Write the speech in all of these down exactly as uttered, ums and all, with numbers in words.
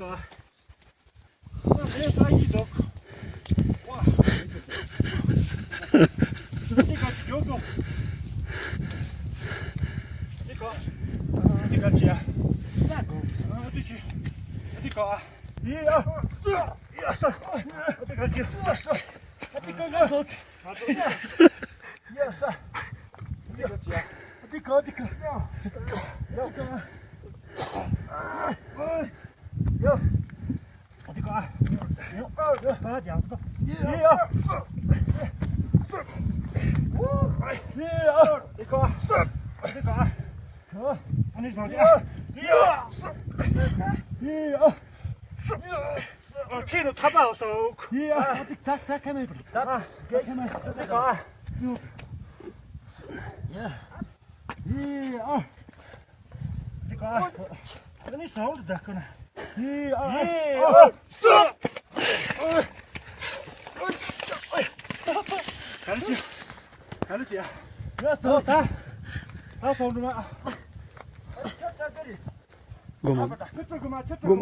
ཨ་རེད། ད་ཡིན་འདུག་ཝ། འདི་ག་ཅི་འཇོག་གོ། འདི་ག་འདི་ག་ཅི་ཡ། ས་གོ། ཨ་འདི་ཅི། འདི་ག་ཡི་ཡ། ཡ་ས། འདི་ག་ཅི། ཡ་ས། འདི་ག་ག་སོ། ཡ་ས། འདི་ག་ཅི་ཡ། འདི་ག་འདི་ག་ཡ། ཡ་ག་ཡ། འདི་ག་ཡ། ཡ་ཡ། ཡ། འདི་ག་འདི་ག་ཨ་ནི་བཟང་གི་ཡ། ཡ། ཡ། ཨ་ཕྱི་ནས་ཐག་པ་སོགས། ཡ། ཨ་ཏི་ཐག་ཐག་ཁ་མེད་པར། ཐག་ཁ་མེད། ཏི་ཀ་ཡ། ཡ། ཨ་ཏི་ཀ་ཨ་ནི་སོགས་ད་ཁོ་ན། ཡ། ཨ། ཡ། ཨ། ག་ལ་ཅི། ག་ལ་ཅི། ཡ་སོགས་ད། ད་སོགས་འགྲོ་མ། སྒོ་མ། ཁྱེད་ཚོ་སྒོ་མ། ཁྱེད་ཚོ་སྒོ་མ།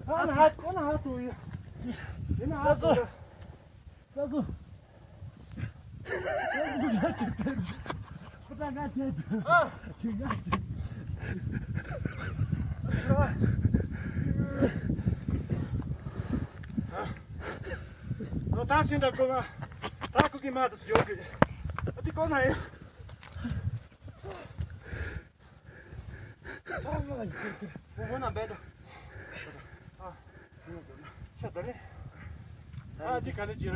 ཨ་ན་ཧ་ཨ་ན་ཧ་ཏུ་ཡི། ཡིན་ན་ཧ་ཏུ་ཡི། ལགས་སོ། ཁོ་ད་ང་ཁྱེད་ཨ། ཁྱེད་ང་ཁྱེད། ཨ། ད་ཤིང་ད་སྒོ་མ། ད་ཁུ་གི་མ་ད་སྐྱོ་གི། ཨ་དེ་གོ་ན་ཡིན། ཨ། འོ་ན་འབད་དོ། ཨ། ཤ་ད་ནི། ཨ་འདི་ག་ནས་ཅི་ར།